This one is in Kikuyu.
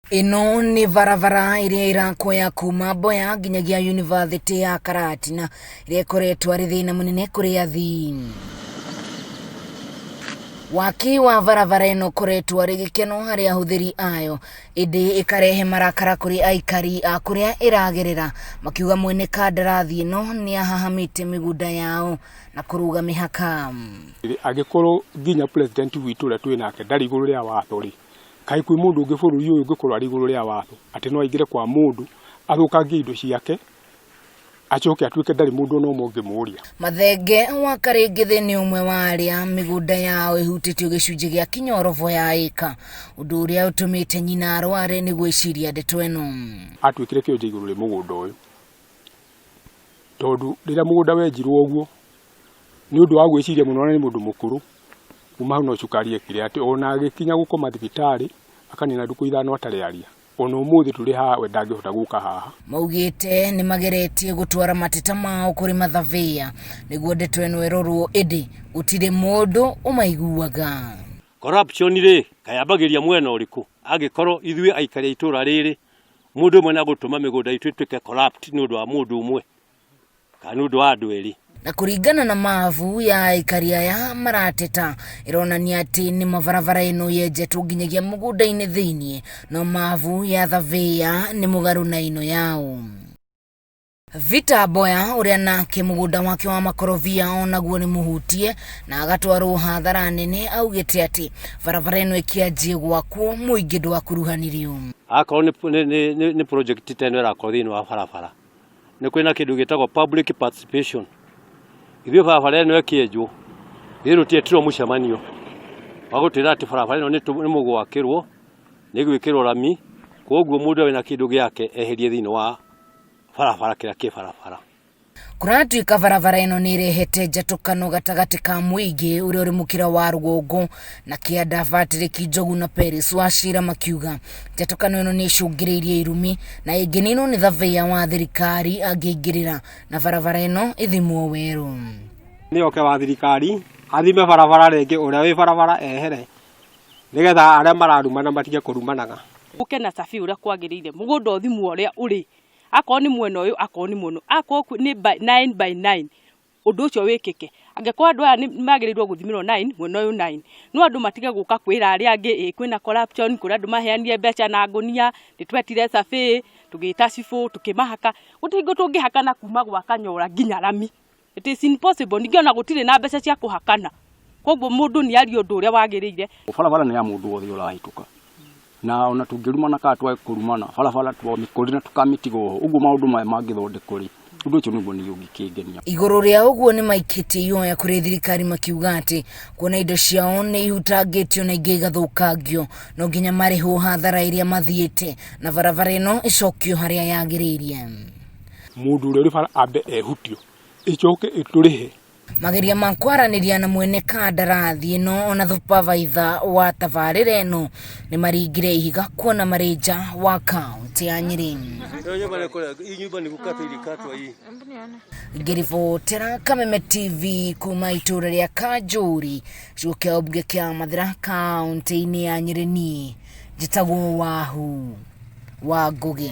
Ĩno nĩ barabara ĩrĩa ĩrakwo ya kuma Mboya nginyagia yunivasĩtĩ ya Karatina ĩrĩa ĩkoretwo arĩ thĩna mũnene kũrĩ athii. Waki wa barabara ĩno ũkoretwo arĩ gĩkeno harĩ ahũthĩri ayo, ĩndĩ ĩkarehe marakara kũrĩ aikari a kũrĩa ĩragerera, makiuga mwene kandarathi ĩno nĩ ahahamĩte mĩgũnda yao na kũrũga mĩhaka. Angĩkorwo nginya president witũ ũrĩa twĩ nake ndarĩ igũrũ rĩa watho rĩ, Kaĩ kwĩ mũndũ ũngĩ bũrũri ũyũ ũngĩkorwo arĩ igũrũ rĩa watho atĩ no aingĩre kwa mũndũ athũkangie indo ciake acoke atuĩke ndarĩ mũndũ ona ũmwe ũngĩmũria? Mathenge wa Karĩngĩthĩ nĩ ũmwe wa arĩa mĩgũnda yao ĩhutĩtio gĩcunjĩ gĩa kinya o robo ya ĩka, ũndũ ũrĩa ũtũmĩte nyina arware nĩ gwĩciria ndeto ĩno. Atuĩkire kĩonje igũrũ rĩ mũgũnda ũyũ tondũ rĩrĩa mũgũnda wenjirwo ũguo nĩ ũndũ wa gwĩciria mũno na nĩ mũndũ mũkũrũ, kuma hau no cukari ekire atĩ ona agĩkinya gũkoma thibitarĩ akanina ndukũ ithano atarĩ aria, ona ũmũthĩ tũrĩ haha we ndangĩhota gũka haha. Maugĩte nĩ mageretie gũtwara mateta mao kũrĩ mathavĩya nĩguo ndeto ĩno ĩrorwo ĩndĩ gũtirĩ mũndũ ũmaiguaga. Corruption rĩ, kaĩ yambagĩria mwena ũrĩkũ? Angĩkorwo ithuĩ aikari a itũra rĩrĩ, mũndũ ũmwe nĩ agũtũma mĩgũnda itũ ĩtuĩke corrupt nĩ ũndũ wa mũndũ ũmwe. Kana nĩ ũndũ wa andũ erĩ. Na kũringana na mabu ya aikari aya marateta ĩronania atĩ nĩ mabarabara ĩno yenjetwo nginyagia mũgũnda-inĩ thĩinĩ no mabu ya thavĩya nĩ mũgarũ na ĩno yao. Vita Mboya ũrĩa nake mũgũnda wake wa makorobia onaguo nĩ mũhutie na agatwarwo hathara nene augĩte atĩ barabara ĩno ĩkĩanjie gwakwo mũingĩ ndwakuruhanirio. Akorwo nĩ project ta ĩno ĩrakorwo thĩinĩ wa barabara nĩ kwĩ na kĩndũ gĩtagwo public participation. Ithuĩ barabara ĩno ĩkĩenjwo, ithuĩ tũtietirwo mũcemanio wa gũtwĩra atĩ barabara ĩno nĩ mũgwakĩrwo, nĩ ĩgwĩkĩrwo rami, koguo mũndũ wĩna kĩndũ gĩake eherie thĩinĩ wa barabara kĩrĩa kĩ barabara. Kũratuĩka barabara ĩno nĩ ĩrehete njatũkano gatagatĩ ka mũingĩ ũrĩa ũrĩ mũkĩra wa rũgongo na kĩanda Patrick Njogu na Peris Wachira makiuga njatũkano ĩno nĩ ĩcũngĩrĩirie irumi na ĩngĩninwo nĩ thavĩya wa thirikari angĩingĩrĩra na barabara ĩno ĩthimwo werũ. Nĩ oke wa thirikari athime barabara rĩngĩ ũrĩa wĩ barabara ehere nĩgetha arĩa mararumana matige kũrumanaga. Gũke na survey ũrĩa kwagĩrĩire mũgũnda ũthimwo ũrĩa ũrĩ Akorwo nĩ mwena ũyũ, akorwo nĩ mwena ũyũ, akorwo nĩ nine by nine, ũndũ ũcio wĩkĩke. Angĩkorwo andũ aya magĩrĩirwo gũthimĩrwo nine, mwena ũyũ nine. No andũ matige gũka kwĩra arĩa angĩ ĩ kwĩna corruption, kũrĩ andũ maheanire mbeca na ngũnia, nĩ twetire survey, tũgĩta cibũ, tũkĩmahaka. Gũtirĩ hingo tũngĩhakana kuma gwa Kanyora nginya rami. It is impossible. Ningĩ ona gũtirĩ na mbeca cia kũhakana. Koguo mũndũ nĩ arie ũndũ ũrĩa wagĩrĩire. Barabara nĩ ya mũndũ wothe ũrahĩtũka na ona tũngĩrumana kana twage kũrumana barabara twamĩkũrire na tũkamĩtiga oho ũguo maũndũ maya mangĩthondekwo rĩ ũndũ ũcio nĩguo niĩ ũngĩkĩngenia. Igũrũ rĩa ũguo nĩ maikĩtie ihoya kũrĩ thirikari makiuga atĩ kuona indo ciao nĩ ihutangĩtio na ingĩ igathũkangio no nginya marĩhwo hathara ĩrĩa mathiĩte na barabara ĩno ĩcokio harĩa yagĩrĩire. Mũndũ ũrĩa ũrĩ bara ambe ehutio ĩcoke ĩtũrĩhe. Mageria ma kwaranĩria na mwene kandarathi ĩno ona thupavaitha wa tabarĩra ĩno nĩ maringire ihiga kuona marĩ nja wa kaunti ya Nyĩrĩ. Ngĩribotera Kameme TV kuma itũra rĩa Kanjũri, gĩcigo kĩa ũmbunge kĩa Mathĩra kaunti-inĩ ya Nyĩrĩ, niĩ njĩtagwo Wahu wa Ngũgĩ.